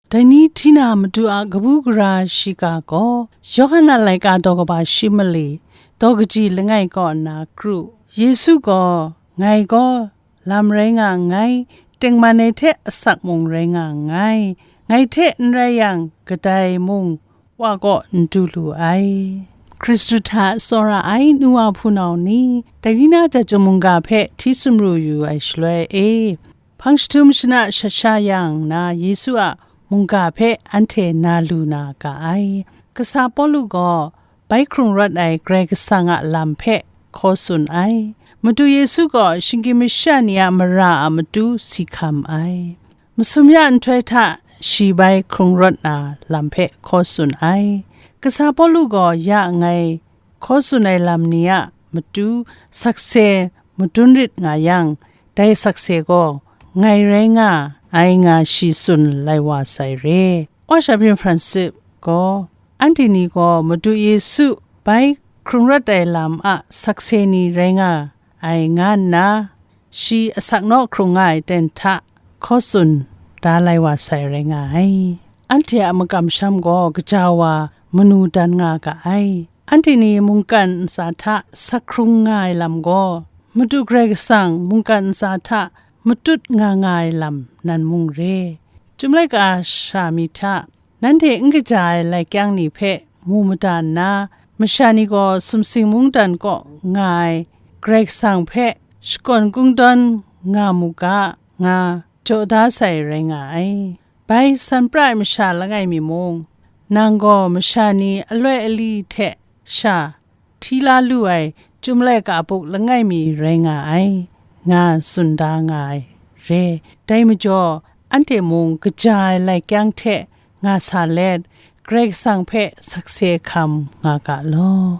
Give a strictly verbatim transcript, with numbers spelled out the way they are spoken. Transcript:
Dai ni hti na Madu a kabu gara shiga gaw, Yawhan a laika daw kaba shi mali, daw kaji langai kaw nna kru. Yesu gaw, "Ngai gaw lam rai nga nngai, tengman ai hte asak mung rai nga nngai, ngai hte n rai yang, kadai mung wa kaw n du lu ai." Hkristu hta tsawra ai nu wa hpunau ni, dai ni na jahtum mungga hpe hti sumru yu ai shaloi e, hpang jahtum shana shat sha yang na, Yesu a mungga hpe anhte na lu na ga ai. Kasa Pawlu gaw bai hkrung rawt ai Karai Kasang a lam hpe hkaw tsun ai. Madu Yesu gaw shinggyim masha ni a mara a matu si hkam ai. Masum ya nhtoi hta shi bai hkrung rawt na lam hpe hkaw tsun ai. Kasa Pawlu gaw ya ngai hkaw tsun ai lam ni a matu sakse madun rit nga yang, dai sakse gaw ngai rai nga ai nga shi tsun lai wa sai re. Wa sha byin Francis gaw, anhte ni gaw Madu Yesu bai hkrung rawt ai lam a sakse ni rai nga ai nga nna, shi asak naw hkrung nga ai ten hta hkaw tsun da lai wa sai rai nga ai. Anhte a makam sham gaw kaja wa manu dan nga ga ai. Anhte ni mungkan ntsa hta sak hkrung nga ai lam gaw, Madu Karai Kasang mungkan ntsa hta matut nga nga ai lam nan mung re. Chyum laika sha mi hta, nanhte n kaja ai lai kyang ni hpe mu mada nna, masha ni gaw sumsing mungdan kaw nga ai Karai Kasang hpe shakawn kungdawn nga mu ga, nga jaw da sai rai nga ai. Bai san pra ai masha langai mi mung, nang gaw masha ni aloi ali hte sha hti la lu ai Chyum laika buk langai mi rai nga ai, nga tsun da nga ai re. Dai majaw, anhte mung kaja ai lai kyang hte nga sa let, Karai Kasang hpe sakse hkam nga ga law.